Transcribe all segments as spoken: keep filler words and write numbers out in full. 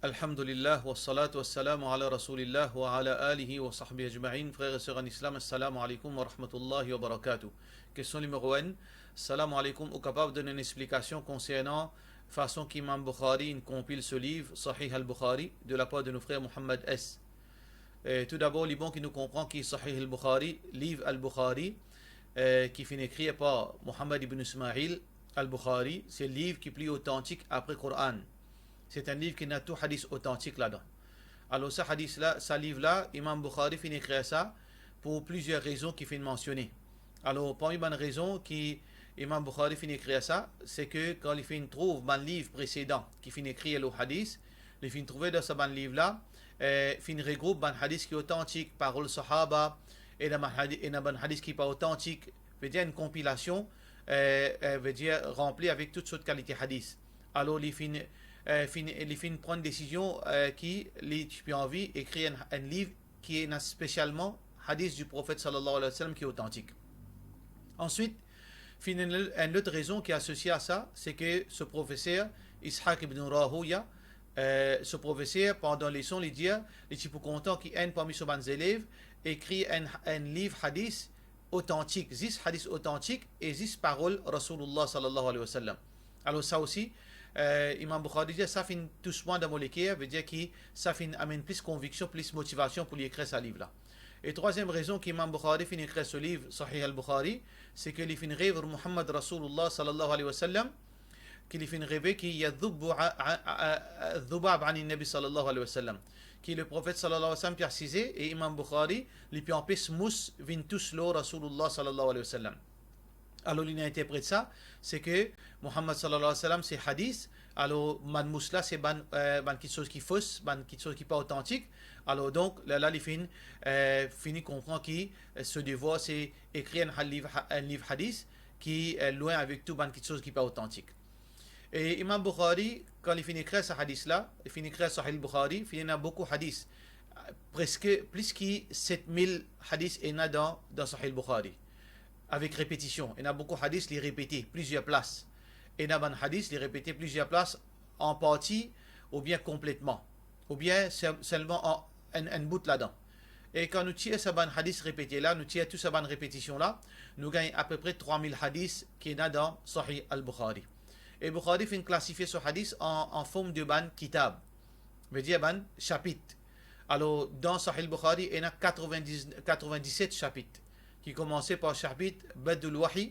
Alhamdulillah, wassalatu wassalamu ala Rasoulillah wa ala alihi wa sahbihi ajmain. Frer e ser an Islam, assalamu alaikum wa rahmatullahi wa barakatuh. Kestion nimero enn, salam alaikum, ou kapav donn enn explikasion konsernan fason ki Imam Bukhari inn konpil so liv Sahih al-Bukhari de lapar de nou frer Mohammad S. Eh, tou dabor, li bon ki nou konpran ki Sahih al-Bukhari, liv al-Bukhari, eh, ki finn ekrir par Mohammad ibn Ismail al-Bukhari, se liv ki pli otantik apre Koran. Se enn liv ki ena tou hadis otantik ladan. Alor sa hadis la, sa liv la, Imam Bukhari finn ekrir sa pou plizier rezon ki finn mansione. Alor, parmi bann rezon ki Imam Bukhari finn ekrir sa, se ke kan li finn trouv bann liv presedan ki finn ekrir lor hadis, li finn trouve dan sa bann liv la, eh, finn regroup bann hadis ki otantik, parol sahaba, ena bann hadi-, ena bann hadis ki pa otantik, vedir enn konpilasion, eh, eh, vedir ranpli avek tou sort kalite hadis. Alor, li finn, eh, finn, li finn pran desizion, eh, ki li ti pe anvi ekrir enn, enn liv ki ena spesialman hadis di Profet sallallahu alayhi wa sallam ki otantik. Answit, finn enn, enn lot rezon ki asosie a sa, se ke so profeser, Ishaq ibn Rahuya, eh, so profeser, pandan leson, li dir, li ti pou kontan ki enn parmi so bann zelev ekrir enn, enn liv hadis otantik, zis hadis otantik e zis parol Rasoulillah sallallahu alayhi wa sallam. Alor sa osi, eh, Imam Bukhari dir, sa finn tous mwa dan mo leker, vedir ki sa finn amenn plis konviksion, plis motivasion pou li ekrir sa liv la. E trwaziem rezon ki Imam Bukhari finn ekrir so liv Sahih al-Bukhari, se ke li finn rev Muhammad Rasoulillah sallallahu alayhi wa sallam, ki li finn reve ki yadhubbu a-, a-, a-, a-, dhubab anin Nabi sallallahu alayhi wa sallam, ki le Profet sallallahu alayhi wa sallam pe asize e Imam Bukhari, li pe anpes mous vinn tous lor Rasoulillah sallallahu alayhi wa sallam. Alor, li inn interpret sa, se ke Muhammad sallallahu alayhi wa sallam, se hadis, alor, bann mous la, se bann, eh, bann kiksoz ki fos, bann kiksoz ki pa otantik. Alor, donk, la, la, li finn, eh, fini konpran ki, eh, so devwar, se ekrir enn ha-, liv ha-, enn liv hadis ki, eh, lwin avek tou bann kiksoz ki pa otantik. E Imam Bukhari, kan li finn ekrir sa hadis la, li finn ekrir Sahih Bukhari, finn ena boukou hadis. Preske plis ki set mil hadis ena dan, dan Sahih Bukhari. Avek repetision. Ena boukou hadis li repete plizier plas. Ena bann hadis li repete plizier plas an parti oubien konpletman. Oubien se-, selman an, enn, enn bout ladan. E kan nou tir sa bann hadis repete la, nou tir tou sa bann repetision la, nou gagn apepre trwa mil hadis ki ena dan Sahih al-Bukhari. E Bukhari finn klasifie so hadis an, an form de bann kitab, vedir bann sapit. Alor, dan Sahih al-Bukhari, ena katrevin-diz, katrevin-diset sapit, ki komanse par sapit Bad'ul Wahy,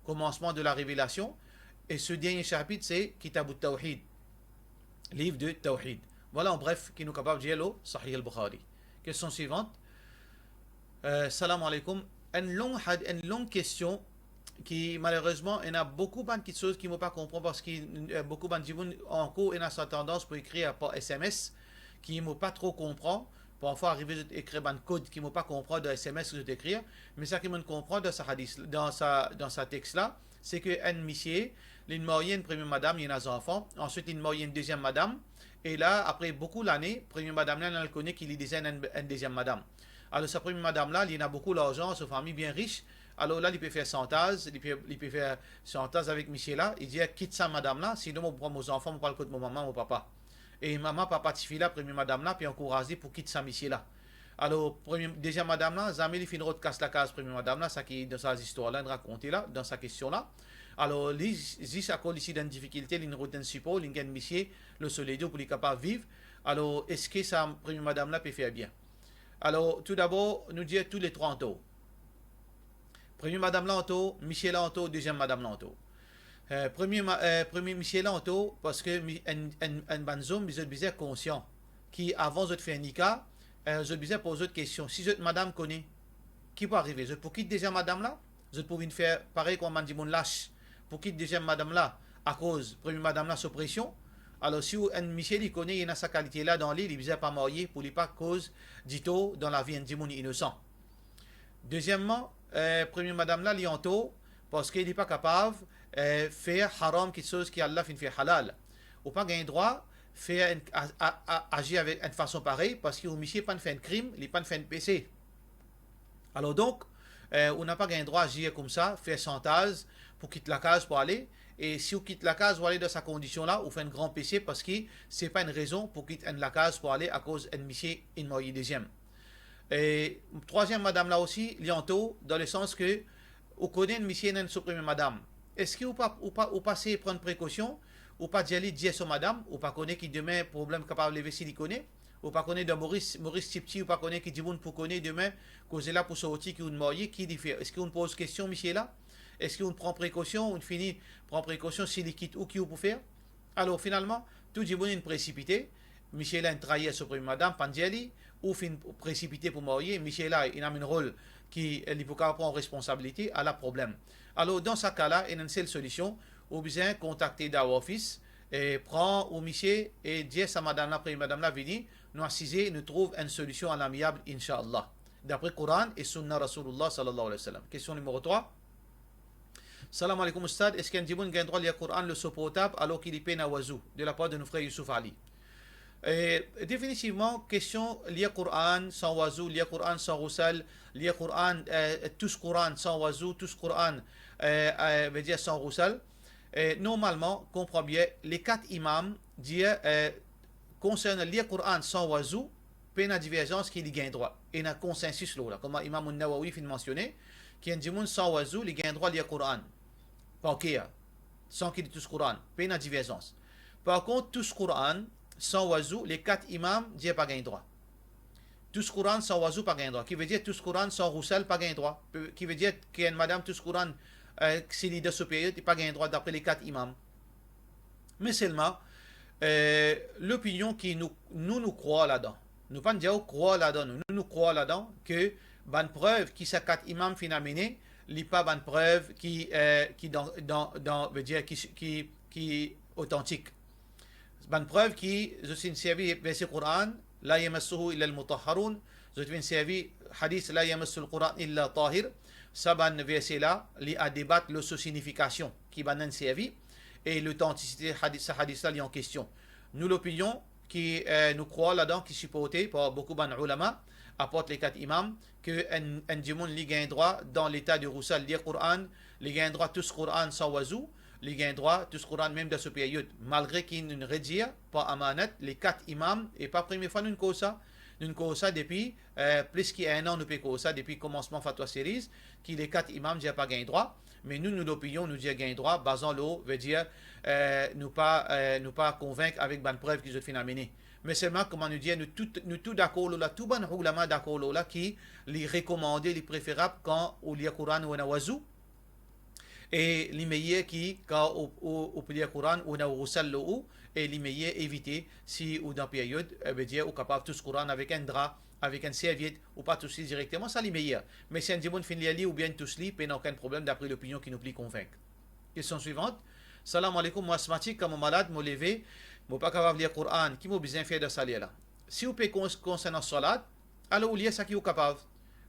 komansman de la revelasion, e so dernie sapit, se Kitab at-Tawhid, liv de Tawhid. Vwala, an bref, ki nou kapav dir lor Sahih al-Bukhari. Kestion swivan. Eh, salam aleykoum. Enn long had-, enn long kestion ki, malerezman, ena boukou bann kiksoz ki mo pa konpran, parski, eh, boukou bann dimoun ankor ena sa tandans pou ekrir par S M S, ki mo pa tro konpran. Parfwa, arive zot ekrir bann kod ki mo pa konpran dan S M S ki zot ekrir. Me sa ki mo konpran dan sa hadis, dan sa, dan sa text la, se ke enn misie, li'nn marye enn premie madam, li ena zanfan, answit li'nn marye enn deziem madam, e la, apre boukou lane, premie madam la, li al kone ki li deza ena enn, enn deziem madam. Alor, sa premie madam la, li ena boukou larzan, so fami bien ris, alor la, li pe fer santaz, li pe, li pe fer santaz avek misie la, li dir, "Kit sa madam la, sinon mo pran mo zanfan, mo pou al kot mo mama, mo papa." E mama, papa tifi la, premie madam la, pe ankouraz li pou kit sa misie la. Alor, premie, deziem madam la, zame li finn rod kas lakaz premie madam la, sa ki dan sa zistwar la, li'nn rakonte la, dan sa kestion la. Alor, li, zis akoz li ti dan difikilte, li'nn rod enn sipor, li'nn gagn misie lor so ledo pou li kapav viv. Alor, eski sa premie madam la pe fer bien? Alor, tou dabor, nou dir touletrwa antor. Premie madam la antor, misie la antor, deziem madam la antor. Eh, premie ma-, eh, premie misie la antor, parski mi-, enn, enn, enn bann zom, zot bizin konsian ki avan zot fer nika, eh, zot bizin poz zot kestion. Si zot madam kone, ki pou arive? Zot pou kit deziem madam la? Zot pou vinn fer parey kouma bann dimoun las, pou kit deziem madam la, akoz premie madam la so presion? Alor, si ou enn misie li kone, li ena sa kalite la dan li, li bizin pa marye pou li pa koz ditor dan lavi enn dimoun inosan. Dezieman, eh, premie madam la, li antor, parski li pa kapav, eh, fer haram kiksoz ki Allah finn fer halal. Ou pa gagn drwa fer enn, a, a, a, azir avek enn fason parey, parski ou misie pa'nn fer enn krim, li pa'nn fer enn pese. Alor donk, eh, ou napa gagn drwa azir koumsa, fer santaz pou kit lakaz pou ale, E si ou kit lakaz, ou ale dan sa kondision la, ou fer enn gran pese, parski se pa enn rezon pou kit enn lakaz pou ale akoz enn misie inn marye deziem. E trwaziem madam la osi, li antor, dan lesans ke ou kone enn misie ena so premie madam. Eski ou pa, ou pa, ou pa seye pran prekosion, ou pa dir li dir so madam, ou pa kone ki demin problem kapav leve si li kone, ou pa kone dan Moris, Moris tipti, ou pa kone ki dimoun pou kone demin, koze la pou sorti ki ou'nn marye, ki li fer. Eski ou'nn poz kestion misie la? Eski ou'nn pran prekosion, ou'nn fini pran prekosion si li kit ou, ki ou pou fer? Alor, finalman, tou dimoun inn presipite, misie la inn trair so premie madam, pa'nn dir li, ou finn presipite pou marye, misie la inn amenn rol ki, eh, li pou kapav pran responsabilite, ala problem. Alor, dan sa ka la, ena enn sel solision, ou bizin kontakte Dawah Office, e pran ou misie, e dir sa madam la, premie madam la vini, nou asize, nou trouv enn solision alamiab, inshallah. Dapre Koran e Sunna Rasoulillah sallallahu alayhi wa sallam. Kestion nimero trwa. Salam aleykoum Oustad, eski enn dimoun gagn drwa lir Koran lor so portab alor ki li pena wazou? De lapar de nou frer Youssouf Ali. Eh, definitivman, kestion lir Koran san wazou, lir Koran san rousal, lir Koran, eh, tous Koran san wazou, tous Koran, eh, eh, vedir san rousal. Eh, normalman, konpran bien, le kat imam dir, eh, konsernan lir Koran san wazou, pena diverzans ki li gagn drwa. Ena konsensis lor la, kouma Imam An-Nawawi finn mansione, ki enn dimoun san wazou, li gagn drwa lir Koran par ker, san ki li tous Koran, pena diverzans. Par kont, tous Koran san wazou, le kat imam dir pa gagn drwa. Tous Koran san wazou pa gagn drwa. Ki vedir tous Koran san rousal pa gagn drwa. Pe-, ki vedir ki enn madam tous Koran, eh, si li dan so period, li pa gagn drwa dapre le kat imam. Me selman, eh, lopinion ki nou, nou, nou krwar ladan. Nou pa'nn dir ou krwar ladan, nou, nou, nou krwar ladan ke bann prev ki sa kat imam finn amene, li pa bann prev ki, eh, ki dan, dan, dan, vedir ki, ki, ki otantik. Bann prev ki zot finn servi verse Koran, "La yamassuhu illa al-mutahharun", zot finn servi hadis, "La yamassul Koran illa tahir". Sa bann verse la, li a debat lor so signifikasion ki bann inn servi, e lotantisite hadis, sa hadis la, li an kestion. Nou lopinion ki, eh, nou krwar ladan, ki siporte par boukou bann oulama, apar le kat imam, ke enn, enn dimoun li gagn drwa dan leta de rousal lir Koran, li gagn drwa tous Koran san wazou, li gagn drwa tous Koran mem dan so period, malgre ki nou redir par amanat, le kat imam, e pa premie fwa nou koz sa, nou koz sa depi, eh, plis ki enn an, nou pe koz sa depi komansman Fatwa Series, ki le kat imam dir pa gagn drwa, me nou, nou lopinion, nou dir gagn drwa, bazan lor, vedir, eh, nou pa, eh, nou pa konvink avek bann prev ki zot finn amene. Me selman, kouma nou dir, nou tou, nou tou dakor lor la, tou bann oulama dakor lor la ki li rekomande, li preferab kan ou lir Koran ou ena wazou, e li meyer ki kan ou, ou, ou pe lir Koran ou ena rousal lor ou, e li meyer evite si ou dan period, eh, vedir ou kapav tous Koran avek enn dra, avek enn serviet, ou pa tous li direkteman, sa li meyer. Me si enn dimoun finn lir li oubien tous li, pena okenn problem dapre lopinion ki nou pli konvink. Kestion swivant. Salam aleykoum, mo asmatik, kan mo malad, mo leve, mo pa kapav lir Koran, ki mo bizin fer dan sa ler la? Si ou pe kons-, konsernan swalat, alor ou lir sa ki ou kapav.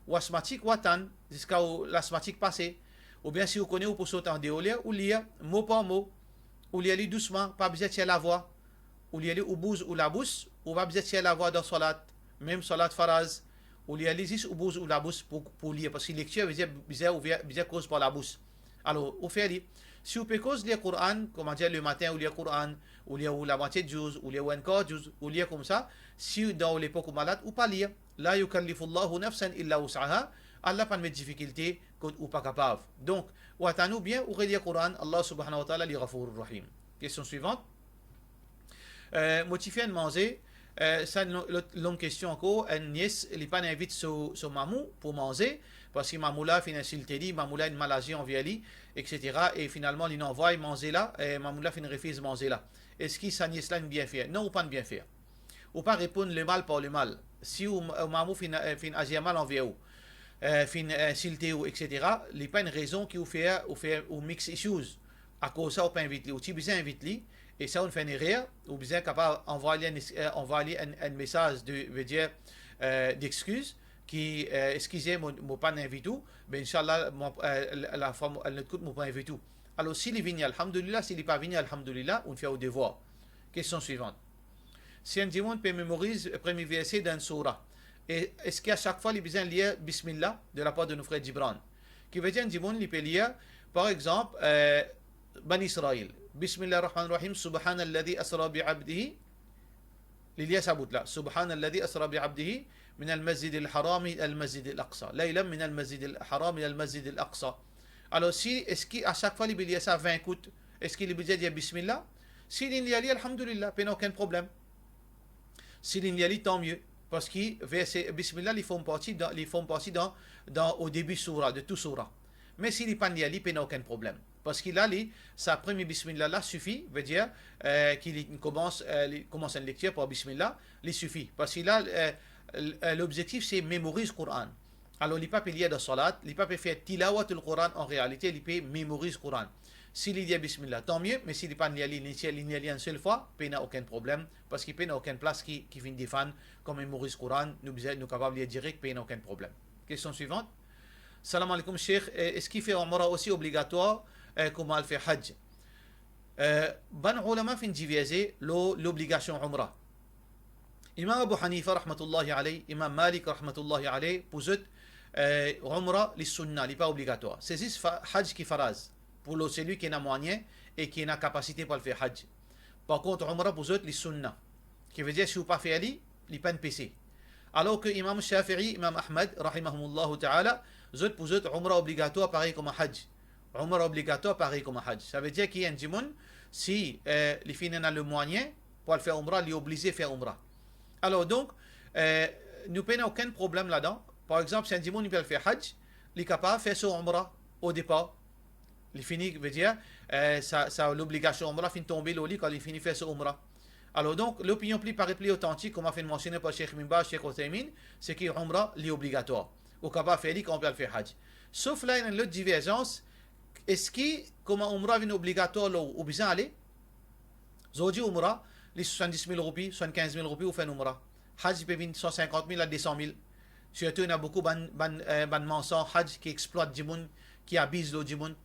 Ou asmatik, ou atann ziska ou lasmatik pase. Oubien si ou kone ou pou sot andeor ler, ou lir mo par mo. Ou lir li dousman, pa bizin tir lavwa. Ou lir li, ou bouz ou labous, ou pa bizin tir lavwa dan swalat, mem swalat faraz. Ou lir li zis, ou bouz ou labous pou, pou lir, parski lektir vedir bizin ouver, bizin koz par labous. Alor, ou fer li. Si ou pe koz lir Koran, kouma dir, lematin ou lir Koran, ou lir ou lamwatie zouz, ou lir ou enn kar zouz, ou lir koumsa, si dan ou lepok ou malad, ou pa lir. La yukallifullahu nafsan illa wus'aha, Allah pa'nn met difikilte kot ou pa kapav. Donk, ou atann oubien ou relir Koran, Allah subhanahu wa ta'ala li Ghafourur Rahim. Kestion swivant. Eh, mo ti fer enn manze, eh, sa enn lo-, lot long kestion ankor, enn nies, li pa'nn invit so, so mamou pou manze, parski mamou la finn insilte li, mamou la inn mal azir anver li, et cetera. E finalman, li'nn anvway manze la, e mamou la finn refiz manze la. Eski sa nies la inn bien fer? Non, ou pa'nn bien fer. Ou pa reponn lemal par lemal. Si ou, ou mamou finn, eh, finn azir mal anver ou, eh, finn insilte ou, et cetera, li pa enn rezon ki ou fer, ou fer, ou mix issues. Akoz sa, ou pa invit li, ou ti bizin invit li, e sa, ou fer enn erer, ou bizin kapav anvway li enn, eh, anvway li enn, enn mesaz de, vedir, eh, d'exkiz, ki, eh, eskize, mo, mo pa'nn invit ou, be inshallah, mo, eh, la, lafwa, mo, lot kout, mo pou invit ou. Alor, si li vini, alhamdulillah, si li pa vini, alhamdulillah, ou'nn fer ou devwar. Kestion swivant. Si enn dimoun pe memoriz premie verse dan enn soura, e eski a sak fwa li bizin lir Bismillah de lapar de nou frer Gibran? Ki vedir enn dimoun li pe lir, par exanp, eh, Bani Israil. Bismillahir Rahmanir Rahim. Subhanalladhi asra bi abdihi. Li lir sa bout la. Subhanalladhi asra bi abdihi minal masjidil harami ilal masjidil aqsa. Laylan minal masjidil harami ilal masjidil aqsa. Alor, si, eski a sak fwa li pe lir sa vin kout, eski li bizin dir bismillah? Si li inn lir li, alhamdulillah, pena okenn problem. Si li inn lir li, tan mie, parski verse bismillah, li form parti dan, li form parti dan, dan o debi soura, de tou soura. Me si li pa'nn lir li, pena okenn problem. Parski la, li, sa premie bismillah la sifi, vedir, eh, ki li koumans, eh, li koumans enn lektir par bismillah, li sifi. Parski la, eh, l-, eh, lobzektif se memoriz Koran. Alor, li pa pe lir dan salat, li pa pe fer tilawatul Koran, an realite, li pe memoriz Koran. Si li lir bismillah, tan mie, me si li pa'nn lir li, li tir, li lir li enn sel fwa, pena okenn problem, parski pena okenn plas ki, ki finn defann kouma memoriz Koran, nou bizin, nou kapav lir direk, pena okenn problem. Kestion swivant. Salam aleykoum, Sheikh. Eh, eski fer Umra osi obligatwar, eh, kouma al fer Hajj? Eh, bann oulama finn diverze lor lobligasion Umra. Imam Abu Hanifa rahmatullahi alayh, Imam Malik rahmatullahi alayh, pou zot, eh, Umra li sunna, li pa obligatwar. Se zis fa-, Hajj ki faraz, pou lor selwi ki ena mwayin e ki ena kapasite pou al fer Hajj. Par kont, Umra pou zot li sunna. Ki vedir, si ou pa fer li, li pa enn pese. Alor ki Imam Shafi'i, Imam Ahmad, rahimahumullahu ta'ala, zot, pou zot, Umra obligatwar parey kouma Hajj. Umra obligatwar parey kouma Hajj. Savedir ki enn dimoun, si, eh, li finn ena lemwayin pou al fer Umra, li oblize fer Umra. Alor donk, eh, nou pena okenn problem ladan. Par exanp, si enn dimoun li pe al fer Hajj, li kapav fer so Umra o depar. Li fini, vedir, eh, sa, sa lobligasion Umra finn tonbe lor li kan li fini fer so Umra. Alor donk, lopinion pli, paret pli otantik, kouma finn mansione par Sheikh Bin Baz, Sheikh Uthaymin, se ki Umra li obligatwar. Ou kapav fer li kan ou pe al fer Hajj. Sof la, ena enn lot diverzans, eski kouma Umra vinn obligatwar lor ou, ou bizin ale? Zordi Umra, li swasanndiz mil roupi, swasannkinz mil roupi, ou fer enn Umra. Hajj, li pe vinn san sinkant mil a de san mil. Sirtou, ena boukou bann, bann, eh, bann marsan Hajj ki explwat dimoun, ki abiz lor dimoun.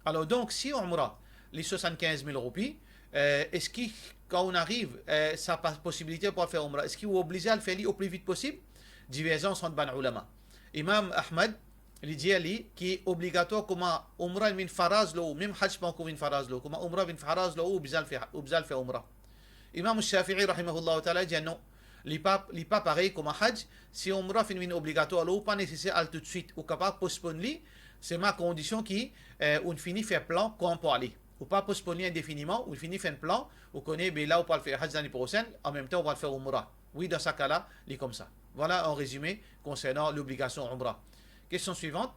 Alor donk, si Umra, li swasannkinz mil roupi, eh, eski kan ou ariv, eh, sa pa posibilite pou al fer Umra, eski ou oblize al fer li o pli vit posib? Diverzans ant bann oulama. Imam Ahmad, li dir li ki obligatwar kouma Umra inn vinn faraz lor ou, mem Hajj pa ankor vinn faraz lor ou, kouma Umra vinn faraz lor ou, ou bizin al fer, ou bizin al fer Umra. Imam Shafi'i rahimahullahu ta'ala dir non, li pa, li pa parey kouma Hajj. Si Umra finn vinn obligatwar lor ou, pa neseser al toutswit, ou kapav posponn li, selman kondision ki, eh, ou fini fer plan kouma pou ale. Ou pa posponn li indefiniman, ou fini fer enn plan, ou kone, be la ou pou al fer Hajj lane prosenn, anmemtan ou pou al fer Umra. Wi, dan sa ka la, li koumsa. Vwala an rezime konsernan lobligasion Umra. Kestion swivant.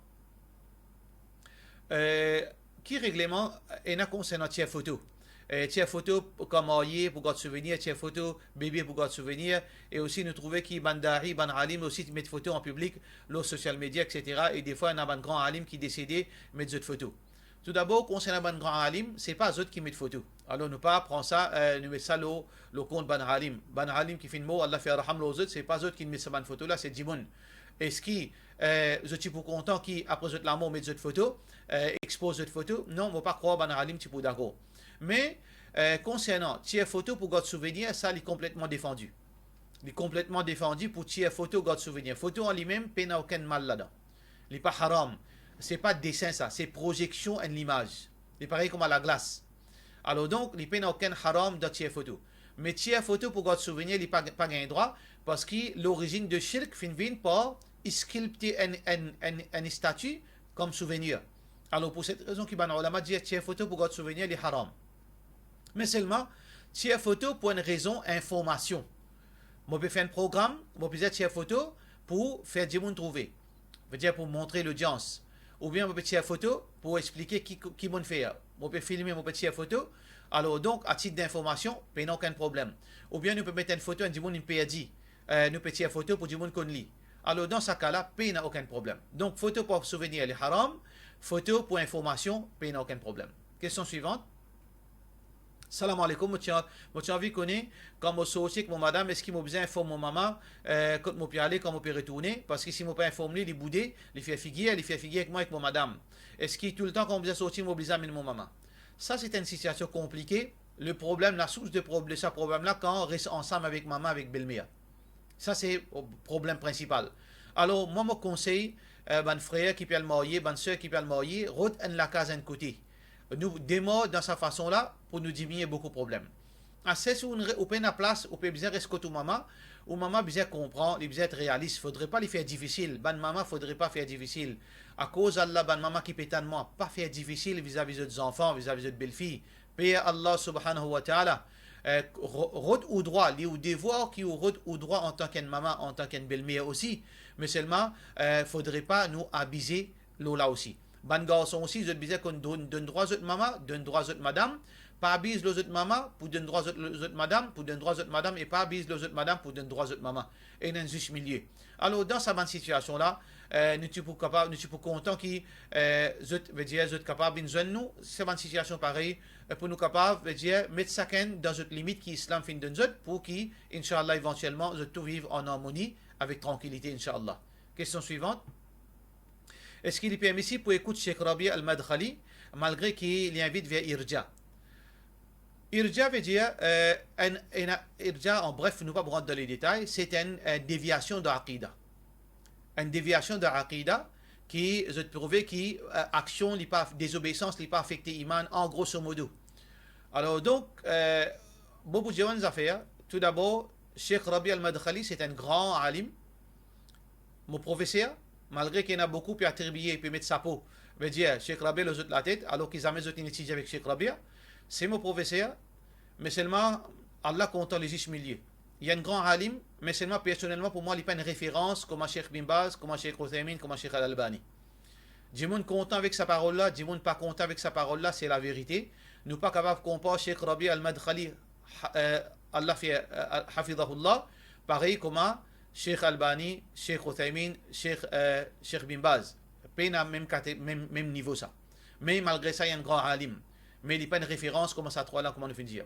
Eh, ki regleman ena konsernan tir foto? Eh, tir foto kan marye pou gard souvenir, tir foto bebe pou gard souvenir, e osi nou trouve ki bann da'i, bann alim osi met foto an piblik lor social media, et cetera. E defwa, ena bann gran alim ki desede met zot foto. Toudabor, konsernan bann gran alim, se pa zot ki met foto. Alor, nou pa pran sa, eh, nou met sa lor, lor kont bann alim. Bann alim ki finn mor, Allah fer raham lor zot, se pa zot ki met sa bann foto la, se dimoun. Eski, eh, zot ti pou kontan ki, apre zot lamor, met zot foto, eh, expoz zot foto? Non, mo pa krwar bann alim ti pou dakor. Me, eh, konsernan tir foto pou gard souvenir, sa li konpletman defandi. Li konpletman defandi pou tir foto gard souvenir. Foto an limem, pena okenn mal ladan. Li pa haram. Se pa desin sa, se prozeksion enn limaz. Li parey kouma laglas. Alor donk, li pena okenn haram dan tir foto. Me tir foto pou gard souvenir, li pa, pa gagn drwa, parski lorizinn de shirk finn vinn par skilpte enn, enn, enn, enn stati kom souvenir. Alor, pou set rezon ki bann oulama dir tir foto pou gard souvenir, li haram. Me selman, tir foto pou enn rezon informasion. Mo pe fer enn program, mo bizin tir foto pou fer dimoun trouve. Vedir pou montre lodians. Oubien mo pe tir foto pou explike ki, ki monn fer. Mo pe filme, mo pe tir foto. Alor donk, a tit dinformasion, pena okenn problem. Oubien nou pe met enn foto enn dimoun inn perdi. Eh, nou pe tir foto pou dimoun konn li. Alor, dan sa ka la, pena okenn problem. Donk, foto pou souvenir, li haram. Foto pou informasion, pena okenn problem. Kestion swivant. Salam aleykoum, mo ti, mo ti anvi kone, kan mo sorti ek mo madam, eski mo bizin inform mo mama, eh, kot mo pe ale, kan mo pe retourne? Parski si mo pa inform li, li boude, li fer figir, li fer figir ek mwa, ek mo madam. Eski toultan kan mo bizin sorti, mo oblize amenn mo mama? Sa, se enn sitiasion konplike. Le problem, lasours de prob-, de sa problem la, kan res ansam avek mama, avek belmer. Sa, se problem prinsipal. Alor, mwa, mo konsey, eh, bann frer ki pe al marye, bann ser ki pe al marye, rod enn lakaz enn kote. Nou demar dan sa fason la pou nou diminie boukou problem. Ase si ou, ou pena plas, ou pe bizin res kot ou mama, ou mama bizin konpran, li bizin et realis, fodre pa li fer difisil. Bann mama, fodre pa fer difisil. Akoz Allah, bann mama ki pe tann mwa, pa fer difisil vizavi zot zanfan, vizavi zot belfi. Priye Allah subhanahu wa ta'ala, eh, ro-, rod ou drwa, li ou devwar ki ou rod ou drwa antan ki enn mama, antan ki enn belmer osi. Me selman, eh, fodre pa nou abize lor la osi. Bann garson osi, zot bizin konn donn, donn drwa zot mama, donn drwa zot madam, pa abiz lor zot mama pou donn drwa zot, zot madam, pou donn drwa zot madam, e pa abiz lor zot madam pou donn drwa zot mama. Ena enn zis milie. Alor, dan sa bann sitiasion la, eh, nou ti pou kapav, nou ti pou kontan ki, eh, zot, vedir, zot kapav vinn zwenn nou, sa bann sitiasion parey, eh, pou nou kapav, vedir, met sakenn dan zot limit ki Islam finn donn zot, pou ki, inshallah, evantielman, zot tou viv an armoni avek trankilite, inshallah. Kestion swivant. Eski li permisib pou ekout Sheikh Rabi Al-Madkhali, malgre ki li invit ver irja? Irja vedir, eh, enn, enn, irja, an bref, nou pa pou rant dan le detay, se enn, eh, deviasion dan akida. Enn deviasion dan akida ki zot trouve ki, eh, aksion li pa, dezobeisans li pa afekte iman, an groso modo. Alor, donk, eh, bon, pou dir enn zafer, toudabor, Sheikh Rabi Al-Madkhali, se enn gran alim, mo profeser, malgre ki ena boukou pe atribie, pe met sapo, vedir, Sheikh Rabi lor zot latet, alor ki zame zot inn etidie avek Sheikh Rabi, se mo profeser, me selman, Allah kontan le zis milie. Li enn gran alim, me selman, personelman, pou mwa, li pa enn referans kouma Sheikh Bin Baz, kouma Sheikh Uthaymin, kouma Sheikh Al-Albani. Dimoun kontan avek sa parol la, dimoun pa kontan avek sa parol la, se laverite. Nou pa kapav konpar Sheikh Rabi Al-Madkhali, ha-, eh, Allah fi, eh, hafidhahullah, parey kouma Sheikh Albani, Sheikh Uthaymin, Sheikh, eh, Sheikh Bin Baz. Pena mem kate-, mem, mem nivo sa. Me malgre sa, li enn gran alim. Me li pa enn referans kouma sa trwa la, kouma nou finn dir.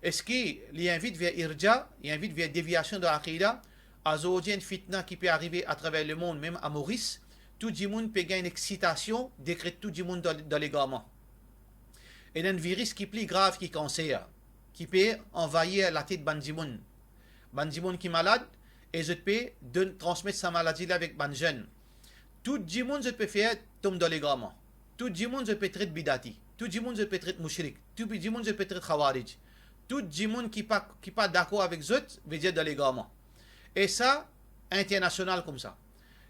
Eski li invit ver irja, li invit ver deviasion dan akida? Azordi, enn fitna ki pe arive atraver lemond, mem a Moris, tou dimoun pe gagn exitasion, dekret tou dimoun dan, dan legarman. Ena enn viris ki pli grav ki kanser, ki pe anvayir latet bann dimoun. Bann dimoun ki malad, e zot pe donn, transmet sa maladi la avek bann zenn. Tou dimoun zot pe fer tom dan legarman. Tou dimoun zot pe tret bidati. Tou dimoun zot pe tret moushrik. Tou dimoun zot pe tret khawarij. Tou dimoun ki pa, ki pa dakor avek zot, vedir dan legarman. E sa, internasional koumsa.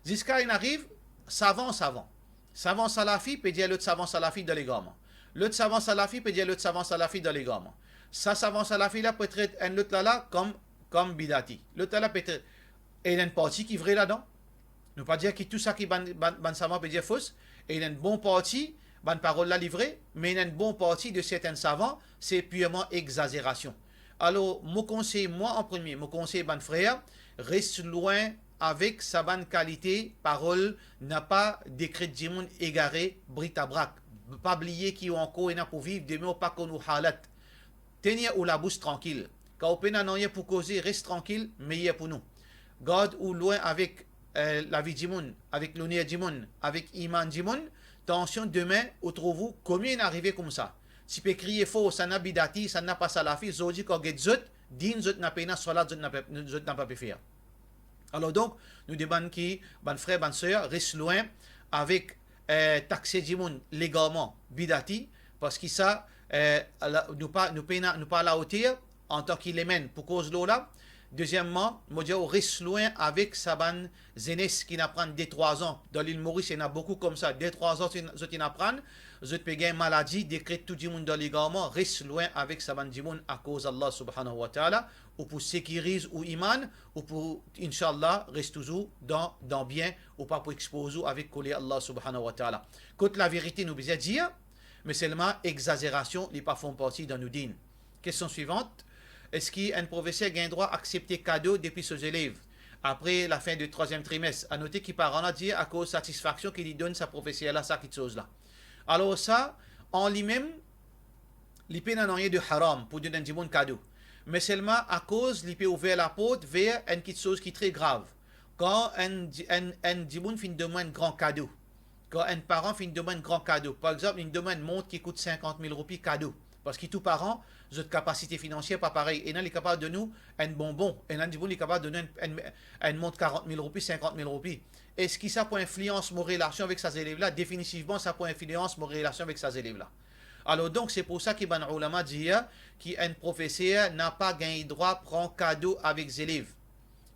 Ziska inn ariv, savan, savan. Savan salafi pe dir lot savan salafi dan legarman. Lot savan salafi pe dir lot savan salafi dan legarman. Sa savan salafi la pe tret enn lot la la kom, kom bidati. Lot la la pe tret, e ena enn parti ki vre ladan. Nou pa dir ki tou sa ki bann, bann, bann savan pe dir fos, e ena enn bon parti, bann parol la li vre, me ena enn bon parti de sertenn savan, se pirman exazerasion. Alor, mo konsey mwa an premie, mo konsey bann frer, res lwin avek sa bann kalite parol, napa dekret dimoun egare, britabrak. Pa bliye ki ou ankor ena pou viv, dime ou pa konn ou halat. Tenir ou labous trankil. Kan ou pena nanye pou koze, res trankil, meyer pou nou. Gard ou lwin avek, eh, lavi dimoun, avek loner dimoun, avek iman dimoun. Tansion, demin, ou trouv ou, kouma inn arive koumsa. Ti pe kriye for, sa na bidati, sa na pa salafi, zordi kan get zot, dinn zot na pena, swalat zot na pe, zot na pa pe fer. Alor donk, nou demann ki bann frer, bann ser, res lwin avek, eh, takse dimoun legarman bidati, parski sa, eh, la, nou pa, nou pena, nou pa alaoter antan ki lemenn pou koz lor la. Dezieman, mo dir ou res lwin avek sa bann zenes ki inn aprann de trwa zan. Dan Lil Moris, ena boukou koumsa, de trwa zan zot inn, zot inn aprann, zot pe gagn maladi, dekret tou dimoun dan legarman, res lwin avek sa bann dimoun akoz Allah subhanahu wa ta'ala, ou pou sekiriz ou iman, ou pou, inshallah, res touzour dan, dan bien, ou pa pou expoz ou avek koler Allah subhanahu wa ta'ala. Kot laverite nou bizin dir, me selman exazerasion, li pa form parti dan nou din. Kestion swivant, eski enn profeser gagn drwa aksepte kado depi so zelev apre lafin de trwaziem trimes? A note ki paran la dir akoz satisfaksion ki li donn sa profeser la sa kiksoz la. Alor sa, an limem, li pena nanye de haram pou donn enn dimoun kado. Me selman akoz li pe ouver laport ver enn kiksoz ki tre grav. Kan enn di-, enn, enn dimoun finn donn mwa enn gran kado, kan enn paran finn donn mwa enn gran kado, par exanp, li donn mwa enn mont ki kout sinkant mil roupi kado, parski tou paran, zot kapasite finansier pa parey. Ena li kapav donn ou enn bonbon, ena dimoun li kapav donn ou enn, enn, enn mont karant mil roupi, sinkant mil roupi. Eski sa pou inflians mo relasion avek sa zelev la? Definitivman, sa pou inflians mo relasion avek sa zelev la. Alor donk, se pou sa ki bann oulama dir ki enn profeser napa gagn drwa pran kado avek zelev.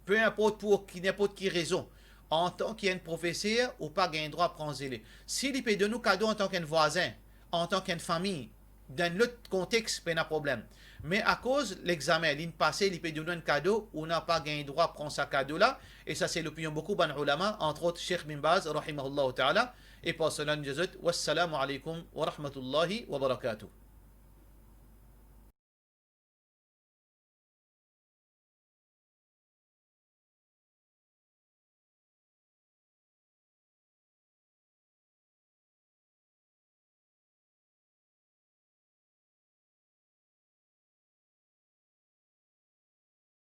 Pe inport pou ki, ninport ki rezon, antan ki enn profeser, ou pa gagn drwa pran zelev. Si li pe donn ou kado antan ki enn vwazin, antan ki enn fami, dan lot kontex, pena problem. Me akoz lexamen, li'nn pase, li pe donn ou enn kado, ou napa gagn drwa pran sa kado la, e sa se lopinion boukou bann oulama, antrot Sheikh Bin Baz, rahimahullahu ta'ala, e par sela nou dir zot, wassalamu alaikum wa rahmatullahi wa barakatuh.